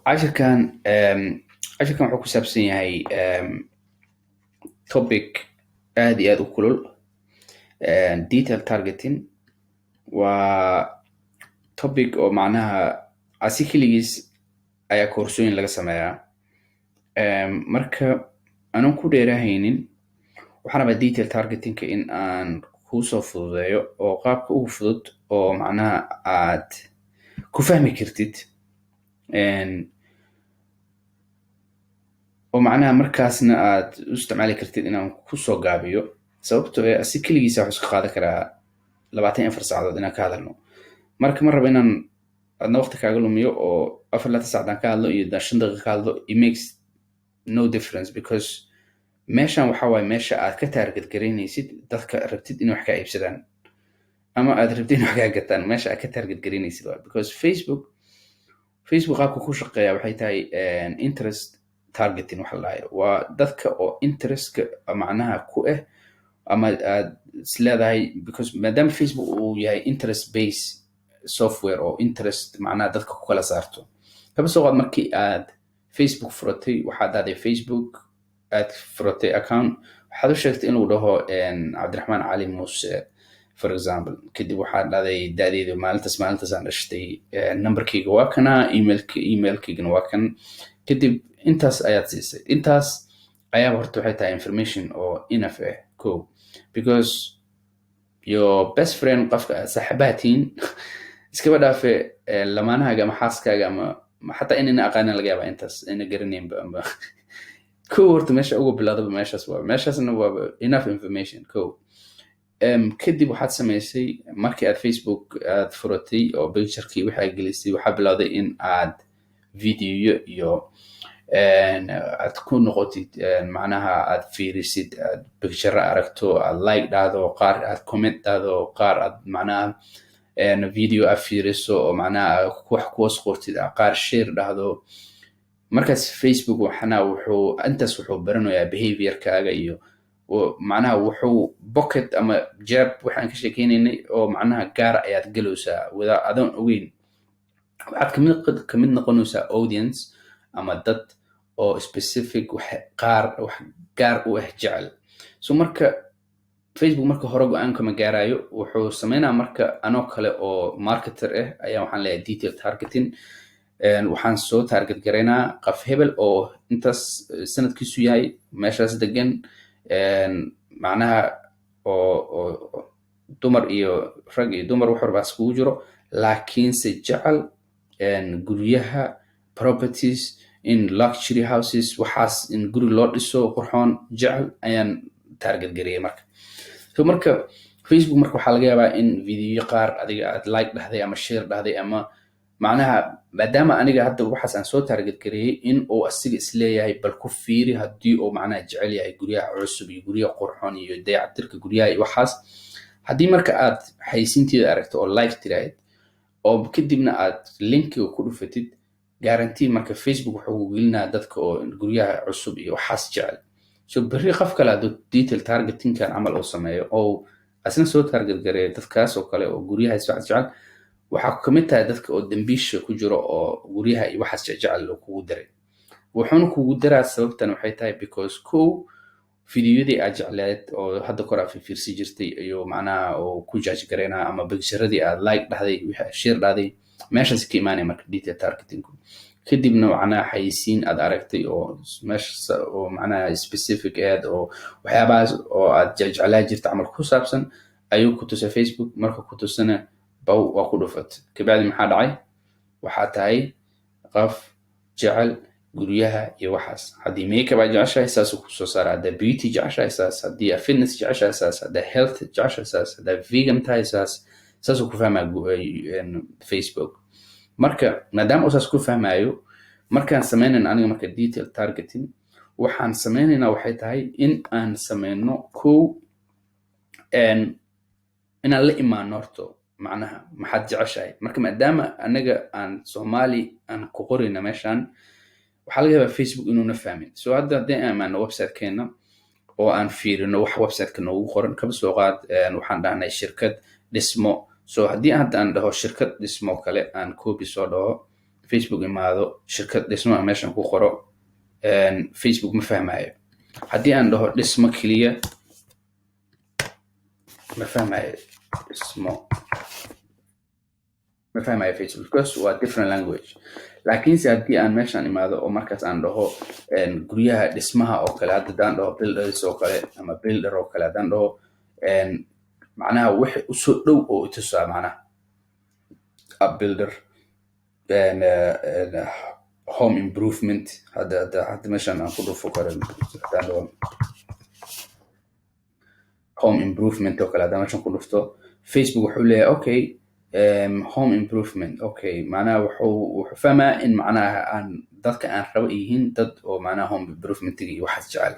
Cashirkan wuxuu ku saabsan yahay topic aad iyo aad u kulul, detail targeting. Waa topic oo macnaha asi keligiis ayaa koorsooyin laga sameeyaa. Marka aanan ku dheerahaynin, waxaan rabaa detail targetingka in aan kuusoo fududeeyo oo qaabka ugu fudud oo macnaha aad ku fahmi kartid, oo macnaha markaasna aad u isticmaali kartid inaan kusoo gaabiyo, sababtoo eh asi keligiisa wuxuu iska qaadan karaa 24 saacadood inaan ka hadalno. Marka ma rabo inaan adna waqti kaaga lumiyo oo 24 saacad aan ka hadlo iyo 5 daqiiqo ka hadlo. It makes no difference, because meeshan waxa waaye meesha aad ka target garaynaysid dadka rabtid inay wax kaa iibsadaan ama aad rabtid in wax kaa gataan. Meesha aad ka target garaynaysid waa because Facebook qaabka ku shaqeeya waxay tahay interest targeting waxa la dhahayo. Waa dadka oo interestka macnaha ku ah ama aad is leedahay, because maadaama Facebook uu yahay interest based software oo interest macnaha dadka ku kala saarto. Kaba soo qaad markii aad Facebook furatay, waxaad dhahday Facebook aad furatay account, waxaad u sheegtay inuu dhaho Cabdiraxmaan Cali Muuse, for example. Kadib waxaad dhahday da'deydu maalintaas maalintaasaan dhashtay, numberkayga waa kana, emailkaygana waa kan. Kadib intaas ayaad siisay. Intaas ayaaba horta waxay tahay information oo enough ah ko, because your best friend, qofka aad saaxiibaha tihiin, iskaba dhaafe lamaanahaaga ama xaaskaaga ama xataa inayna aqaanin laga yaaba, intaas ayna garanaynba. Ama ko horta meesha uga bilaadaba meeshaas waa meeshaasna waa enough information ko. Kadib waxaad samaysay, markii aad Facebook aad furatay oo picturekii waxaa gelisay, waxaa bilowday in aad videoyo iyo aad ku noqotid, macnaha aad fiirisid, aad picture aragto, aad like dhahdo, qaar aad comment dhahdo, qaar aad macnaha video aad fiiriso oo macnaha wax kuwas qortid, qaar share dhahdo. Markaas Facebook waxna wuxuu intaas wuxuu baranayaa behaviorkaaga iyo macnaha wuxuu pocket ama jab waxaan ka sheekeynaynay oo macnaha gaar ayaad galowsaa wada adoon ogeyn. Waxaad kamid noqonaysaa audience ama dad oo specific wax qaar wax gaar u ah jecel. So marka Facebook marka hore go-aan kama gaarayo. Wuxuu sameynaa marka anoo kale oo marketer ah ayaa waxaan leeyahay detail targeting. Waxaan soo target garaynaa qof hebel oo intaas sanadkiisu yahay, meeshaas degan, macnaha oo dumar iyo rag iyo dumar wax walba iskugu jiro, laakiinse jecel guryaha, properties in luxury houses, waxaas in guri loo dhiso qurxoon jecel ayaan target gareeyay. Marka so marka Facebook marka waxaa laga yaabaa in videoyo qaar adiga aad like dhahday ama share dhahday ama macnaha maadaama aniga hadda waxaas aan soo target gareeyey, in uu asiga isleeyahay bal ku fiiri haddii uu macnaha jecel yahay guryaha cusub iyo guryaha qurxoon iyo dayactirka guryaha iyo waxaas. Haddii marka aad xaysiinteeda aragto oo like tiraahid oo kadibna aad linkiga ku dhufatid, guarantee marka Facebook wuxuu ku gelinayaa dadka oo guryaha cusub iyo waxaas jecel. So berri qof kale hadduu detail targetingkan camal uu sameeyo oo asna soo target gareeyo dadkaas oo kale oo guryahaas waxaas jecel, waxaa kamid tahay dadka oo dambiisha ku jiro oo guryaha iyo waxaas jecel oo kugu daray. Wuxuuna kugu daraa, sababtan waxay tahay because kow fideoyadii aad jecleed oo hadda kor aad fiirsi jirtay iyo macnaha oo ku judge gareynaa ama picturadii aad like dhahday, wixii aad share dhahday, meeshaas ka imaanaya marka detail targetingku. Kadibna macnaha xayisiin aad aragtay oo meesha oo macnaha specific aad oo waxyaabahaas oo aad jeclaa jirta camal ku saabsan ayuu ku tusay Facebook. Marka ku tusana bow waa ku dhufat. Kabacdi maxaa dhacay? Waxaa tahay qof jecel guryaha iyo waxaas. Haddii makeup aad jeceshahay, saasuu kusoo saara. Haddaa beauty jeceshahay, saas. Haddii aad fitness jeceshahay, saas. Haddaa health jeceshahay, saas. Haddaa vegan tahay, saas. Saasuu ku fahmaya Facebook. Marka maadaama uu saas ku fahmayo, markaan sameynayno aniga marka detail targeting waxaan sameynaynaa waxay tahay in aan sameyno kow inaan la imaano horto macnaha maxaad jeceshahay. Marka maadaama anaga aan Soomaali aan ku qorayna meeshan, waxaa laga yaabaa Facebook inuuna fahmin. So hadda haddii aan imaano website-keena oo aan fiirino wax website-ka noogu qoran, kaba soo qaad waxaan dhahnay shirkad dhismo. So haddii hadda aan dhaho shirkad dhismo kale, aan copy soo dhaho, Facebook imaado, shirkad dhismo aan meeshan ku qoro, Facebook ma fahmayo. Haddii aan dhaho dhismo keliya, ma fahmayo. Dhismo ma fahmayo Facebook because waa different language. Laakiinse haddii aan meeshan imaado oo markaas aan dhaho guryaha dhismaha oo kale, hadda haddaan dhaho builders oo kale ama builder oo kale haddaan dhaho, macnaha wixi usoo dhow oo itusaa, macnaha a builder, home improvement. Hadda meeshan aan ku dhufo karo, haddaan dhaho home improvement oo kale, haddaan meeshan ku dhufto, Facebook wuxuu leeyahay, "Okay, home improvement, okay." Macnaha wuxuu fahmaa in macnaha aan dadka aan rabo yihiin dad oo macnaha home improvementiga iyo waxaas jecel,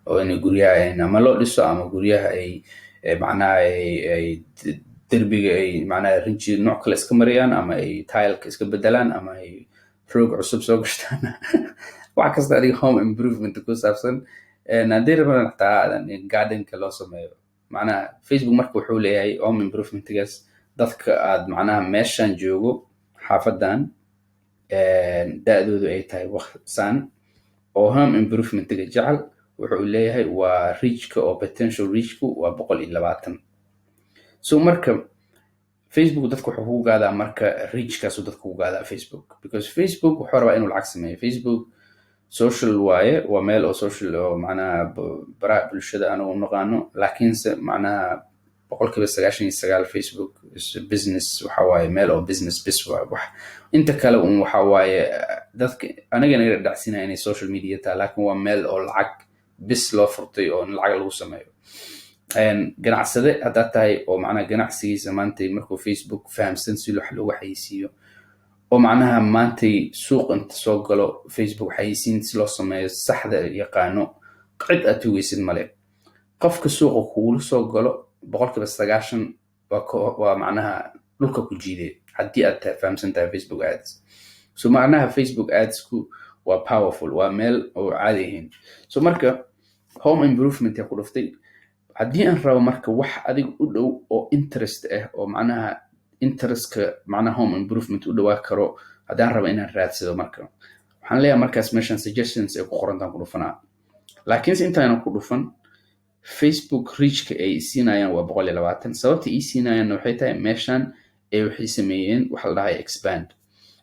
oo in guryaha ama loo dhiso ama guryaha ay macnaha ay derbiga ay macnaha rinji nooc kale iska mariyaan ama ay tileka iska bedelaan ama ay roog cusub soo gashtaan, wax kasta adiga home improvement ku saabsan. Haddii rabana xataa gardenka loo sameeyo. Macnaha Facebook marka wuxuu leeyahay home improvementigaas dadka aad macnaha meeshan joogo, xaafadan, da-doodu ay tahay waqsaan oo home improvementiga jecel, wuxuu leeyahay waa reachka oo potential reachku waa 120. So marka Facebook dadka wuxuu ku gaadaa, marka reachkaasu dadka ku gaadaa Facebook, because Facebook wuxuu rabaa inuu lacag sameeyo. Facebook social waaye, waa meel oo social oo macnaha baraha bulshada anigu naqaano, laakiinse macnaha 99% Facebook is business. Waxa waaye meel oo business bis waaye. Wax inta kale un waxa waaye dadka aniga naga dhacsinaya inay social media tahay, laakiin waa meel oo lacag bis loo furtay oo in lacag lagu sameeyo. Ganacsade haddaad tahay oo macnaha ganacsigiisa maantay markuu Facebook fahamsan si wax loogu xayeysiiyo, oo macnaha maantay suuq inta soo galo Facebook xayeysiin si loo sameeyo saxda yaqaano, cid aad tugaysid male. Qofka suuqa kugula soo galo 90% waa macnaha dhulka ku jiiday haddii aad fahamsan tahay Facebook ads. So macnaha Facebook adsku waa powerful, waa meel oo caadi ahayn. So marka home improvement yaa ku dhuftay. Haddii aan rabo marka wax adiga u dhow oo interest ah, oo macnaha interestka macnaha home improvement u dhawaa karo, haddaan rabo inaan raadsado, marka waxaan leeyahay markaas meeshan suggestions ay ku qorantaan ku dhufanaa. Laakiinse intaanan ku dhufan, Facebook reachka ay siinayaan waa 120. Sababta ii siinayaanna waxay tahay meeshan ay waxay sameeyeen waxa la dhahay expand.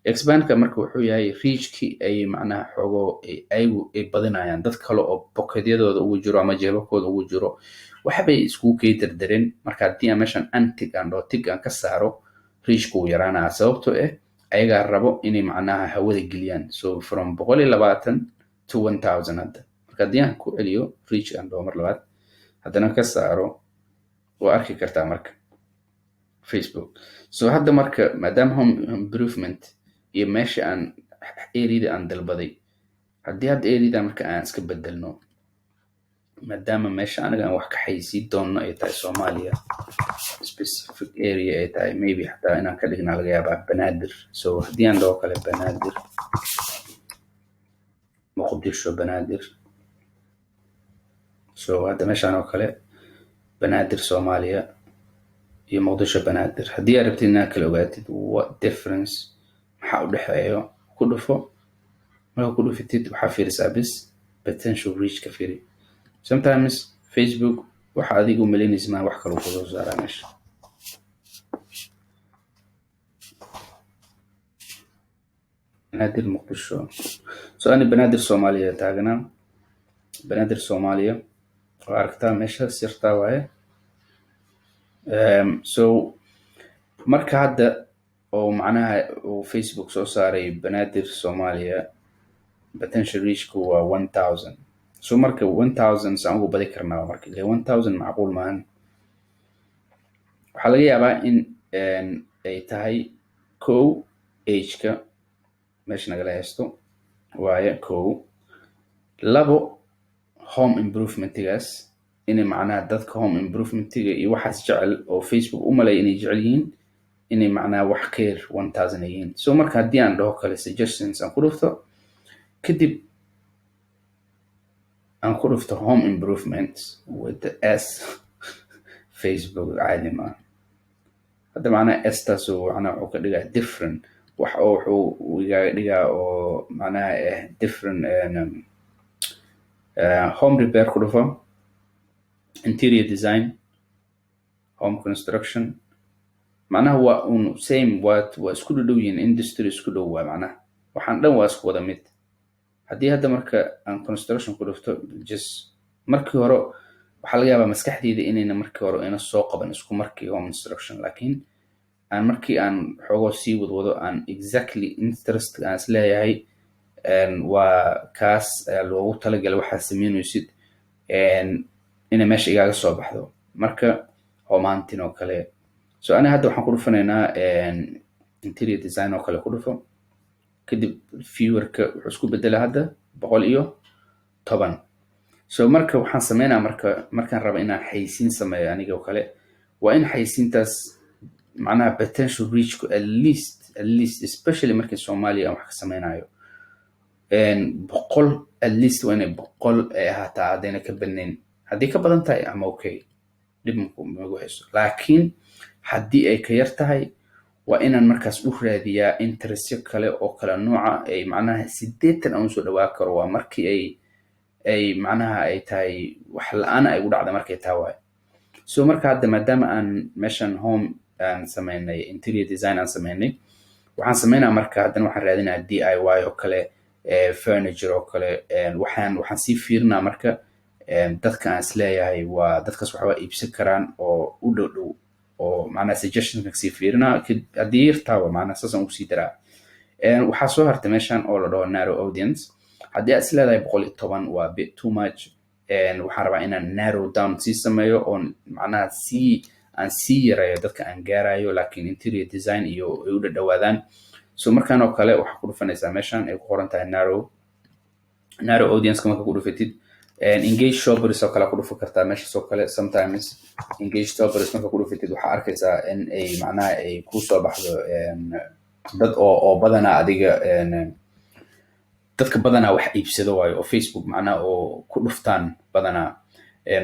Expandka marka wuxuu yahay reachki ay macnaha xoogo ayagu ay badinayaan, dad kale oo pocketyadooda ugu jiro ama jeebabkooda ugu jiro waxbay iskugu kay dardareen. Marka haddii aan meeshan untick aan dhaho, tick aan ka saaro, reachku wuu yaraanaya, sababtoo ah ayagaa rabo inay macnaha hawada geliyaan. So from 120 to 1000. Hadda marka haddii aan ku celiyo, reach aan dhaho mar labaad, haddana ka saaro, waa arki kartaa marka Facebook. So hadda marka maadaama home improvement iyo meesha aan areada aan dalbaday, haddii hadda areada marka aan iska bedelno, maadaama meesha aniga aan wax ka xayeysiin doonno ay tahay Soomaaliya, specific area ay tahay, maybe xataa inaan ka dhignaa laga yaabaa Banaadir. So haddii aan dhaho kale Banaadir, Muqdisho, Banaadir. So hadda meeshaan oo kale Banaadir Soomaaliya iyo Muqdisho Banaadir, haddii aad rabtid inaad kala ogaatid what difference maxaa u dhexeeyo, ku dhufo. Marka ku dhufatid, waxaa fiirisaa bis potential reach ka fiiri. Sometimes Facebook waxa adiga u malaynaysa maa wax kaloo kusoo saaraa meesha. Banaadir, Muqdisho. So ani Banaadir Soomaaliya taagnaa, Banaadir Soomaaliya waa aragtaa meeshaas yartaa waaye. So marka hadda oo macnaha uu Facebook soo saaray Banaadir Soomaaliya, potential reachku waa 1000. So marka 1000 saan ugu badi karnaa marka ile 1000 macquul maahan. Waxaa laga yaabaa in ay tahay kow ageka meesha nagala haysto waaye, kow. Labo, home improvementigaas inay macnaha dadka home improvementiga iyo waxaas jecel oo Facebook u malaya inay jecel yihiin, inay macnaha wax ka yar 1000 ay yihiin. So marka haddii aan dhaho kale suggestions aan ku dhufto, kadib aan ku dhufto home improvement with the S, Facebook caadi maaha. Hadda macnaha S-taas macnaha wuxuu ka dhigaa different. Wax oo wuxuu igaaga dhigaa oo macnaha different. Home repair ku dhufo, interior design, home construction, macnaha waa un same, waa isku dhow yihiin, industry isku dhow waa. Macnaha waxaan dhan waa isku wada mid. Haddii hadda marka aan construction ku dhufto, just markii hore waxaa laga yaabaa maskaxdeyda inayna markii hore ina soo qaban isku markii home construction, laakiin aan markii aan xoogoo sii wadwado aan exactly interest aan isleeyahay waa kaas ayaa loogu talagalay waxaad sameynaysid inay meesha igaaga soo baxdo. Marka home hunting oo kale. So ani hadda waxaan ku dhufanaynaa interior design oo kale ku dhufo. Kadib viewerka wuxuu isku bedelaa hadda 110. So marka waxaan sameynaa, marka markaan rabo inaan xaysiin sameeyo aniga oo kale, waa in xaysiintaas macnaha potential reachku at least, especially markii Soomaaliya aan wax ka sameynayo, 100 at least, waa inay 100 ay ahaataa, haddayna ka badnayn. Haddii ka badan tahay ama okay, dhib magu hayso, laakiin haddii ay ka yar tahay waa inaan markaas u raadiyaa interestyo kale oo kala nooca ay macnaha 80 aan usoo dhawaa karo. Waa markii ay macnaha ay tahay wax la-aan ay u dhacda markay tahay waayo. So marka hadda maadaama aan meeshan home aan sameynay, interior design aan sameynay, waxaan sameynaa marka haddana waxaan raadinaa DIY oo kale, furniture oo kale. Waxaan sii fiirinaa marka dadka aan isleeyahay waa dadkaas waxbaa iibsan karaan oo u dhow dhow oo macnaha suggestionka sii fiirinaa. Haddii yartaaba macnaha saasaan ugu sii daraa. Waxaa soo hartay meeshan oo la dhaho narrow audience. Haddii aad isleedahay 110 waa bit too much, waxaan rabaa inaan narrow down sii sameeyo oon macnaha sii aan sii yareeyo dadka aan gaarayo, laakiin interior design iyo ay u dhadhawaadaan. So markaan oo kale waxaa ku dhufanaysaa meeshan ay ku qoran tahay narrow audience. Marka ku dhufatid, engage shoppers oo kale ku dhufan kartaa meeshaas oo kale. Sometimes engage shoppers marka ku dhufatid, waxaa arkaysaa in ay macnaha ay kusoo baxdo dad oo badanaa adiga dadka badanaa wax iibsado waayo oo Facebook macnaha oo ku dhuftaan badanaa.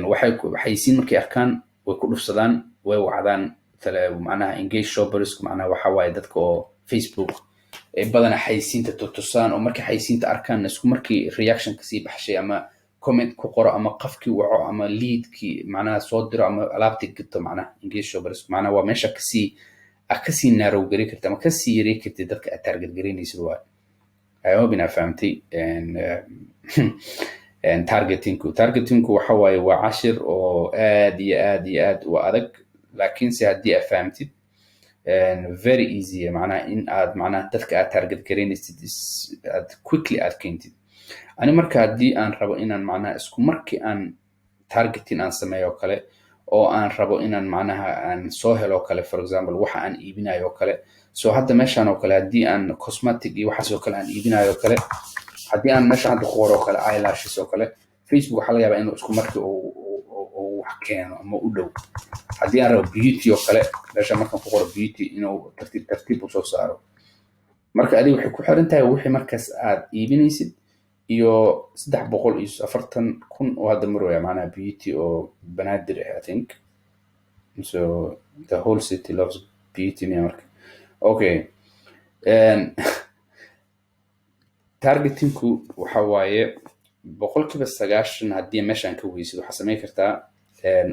Waxay xayisiin markay arkaan way ku dhufsadaan, way wacdaan tale. Macnaha engage shoppers macnaha waxa waaye dadka oo Facebook ay badanaa xayisiinta tutusaan oo markay xayisiinta arkaan isku markii reaction kasii baxshay ama comment ku qoro ama qofkii waco ama leadkii macnaha soo diro ama alaabtii gato. Macnaha engage shoppers macnaha waa meesha kasii aad kasii narrow gari kartid ama kasii yarey kartid dadka aad target garaynaysid waayo. I hope inaa fahamtay. Targetingku waxa waaye waa cashir oo aad iyo aad iyo aad u adag, laakiinse haddii aad fahamtid, very easy macnaha in aad macnaha dadka aad target garaynaysid aad quickly aad keentid. Ani marka haddii aan rabo inaan macnaha isku markii aan targeting aan sameeyo kale oo aan rabo inaan macnaha aan soo helo kale, for example, waxa aan iibinayo oo kale. So hadda meeshan oo kale haddii aan cosmetic iyo waxaas oo kale aan iibinayo kale, haddii aan meesha hadda ku qoro oo kale eyelashes oo kale, Facebook waxaa laga yaabaa inuu isku markii uu wax keeno ama u dhow. Haddii aan rabo beauty oo kale, meesha markaan ku qoro beauty, inuu tartiib tartiib usoo saaro. Marka adiga waxay ku xiran tahay wixii markaas aad iibinaysid. Iyo 340,000 oo hadda marwaya macnaha beauty oo Banaadir ah, I think so the whole city loves beauty miya. Marka okay, targetingku waxa waaye 90% haddii meeshaan ka weysid, waxaa samayn kartaa,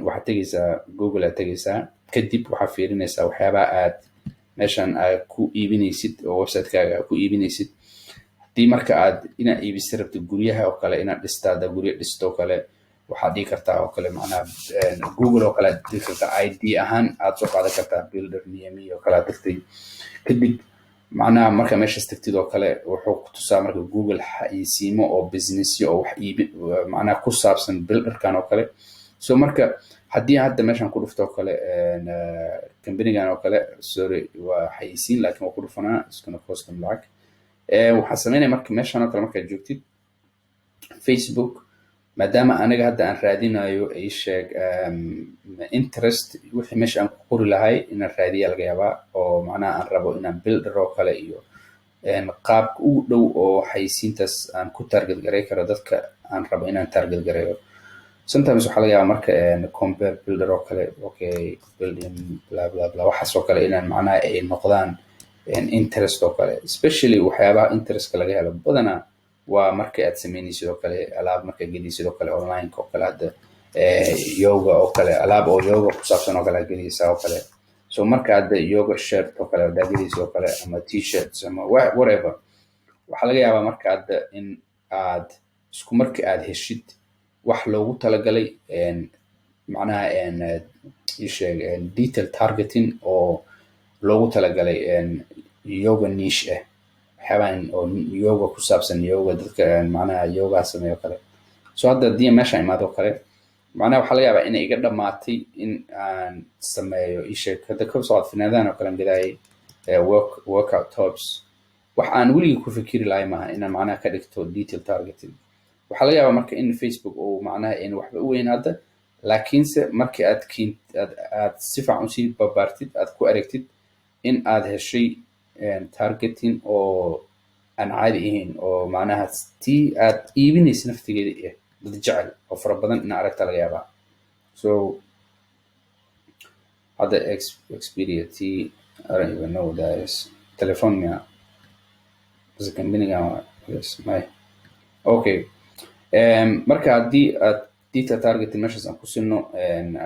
waxaad tegeysaa Google aad tegeysaa, kadib waxaad fiirinaysaa waxyaabaha aad meeshan aad ku iibinaysid oo websitekaaga aad ku iibinaysid. Haddii marka aad inaad iibisa rabto guryaha oo kale, inaad dhista, haddaa guryo dhisto oo kale, waxaad dhigi kartaa oo kale macnaha Google oo kale aad dhigi kartaa, ID ahaan aad soo qaadan kartaa, builder near me oo kale aad tagtay. Kadib macnaha marka meeshaas tagtid oo kale, wuxuu ku tusaa marka Google xayisiimo oo businessyo oo wax iibi macnaha ku saabsan builderkan oo kale. So marka haddii hadda meeshan ku dhufto oo kale companygan oo kale, sorry, waa xayisiin, laakiin waa ku dhufanaa, iskuna cost them lacag. Waxaa sameynaya marka meeshan oo kale markaad joogtid Facebook, maadaama aniga hadda aan raadinayo ii sheeg interest, wixii meesha aan ku qori lahay inaan raadiya laga yaabaa oo macnaha aan rabo inaan builder oo kale iyo qaabka ugu dhow oo xayisiintaas aan ku target garay karo dadka aan rabo inaan target gareeyo. Sometimes waxaa laga yaabaa marka compare builder oo kale, okay, building bla bla bla, waxaas oo kale inaan macnaha ay noqdaan Interest oo kale, especially waxyaabaha interestka laga helo badanaa waa marka aad sameynaysid oo kale alaab, markaa gediysid oo kale online oo kale. Hadda yoga oo kale, alaab oo yoga ku saabsan oo kale aad gediysaa oo kale. So marka hadda yoga shirt oo kale hadaa gediysid oo kale, ama T-shirts ama whatever, waxaa laga yaabaa marka hadda in aad isku marka aad heshid wax loogu talagalay, macnaha ii sheeg, detail targeting oo loogu talagalay yoga niche ah, waxyaabahan oo yoga ku saabsan, yoga dadka macnaha yoga sameeyo kale. So hadda haddii meeshaan imaado kale, macnaha waxaa laga yaabaa inay iga dhamaatay in aan sameeyo, ii sheeg, hadda ka soo finaadahan oo kale aan gadaayay, workout tops, wax aan weligii ku fikiri lahay maaha inaan macnaha ka dhigto detail targeting. Waxaa laga yaabaa marka in Facebook uu macnaha in waxba u weyn hadda, laakiinse markii aad kiin aad si fiican usii babaartid, aad ku aragtid in aad heshay targeting oo aan caadi ahayn, oo macnaha tii aad iibinaysa naftigeeda ah dad jecel oo fara badan ina aragta laga yaabaa. So hadda Xperia T, I don't even know what that is. Telephone miya bas company-gan? Yes, may. Okay, marka haddii aad detail targeting meeshaas aan ku sinno,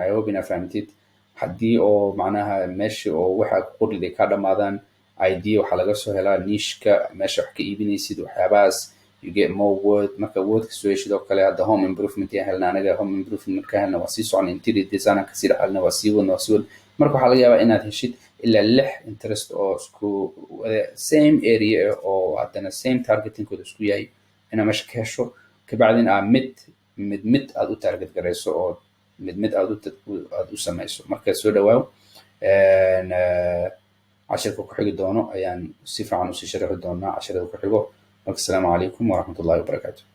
I hope inaa fahamtid. Haddii oo macnaha meesha oo waxa ku qorid ay ka dhamaadaan, idea waxaa laga soo helaa niche-ka meesha wax ka iibinaysid, waxyaabahaas. You get more word marka wordka soo heshid oo kale. Hadda home improvement yaan helna anaga. Home improvement markaa helna, waa sii socona, interior design aan kasii dhex helna, waa sii wadna, waa sii wadna. Marka waxaa laga yaabaa inaad heshid ilaa lix interest oo isku same area oo haddana same targetingkooda isku yahay inaad meesha ka hesho. Kabacdina aad mid mid aad u target garayso oo mid mid aad u samayso. Marka soo dhawaaw, cashirka ku xigi doono ayaan si fiican usii sharixi doonaa, cashirada ku xigo. Marka asalaamu calaykum waraxmatullahi wabarakaatu.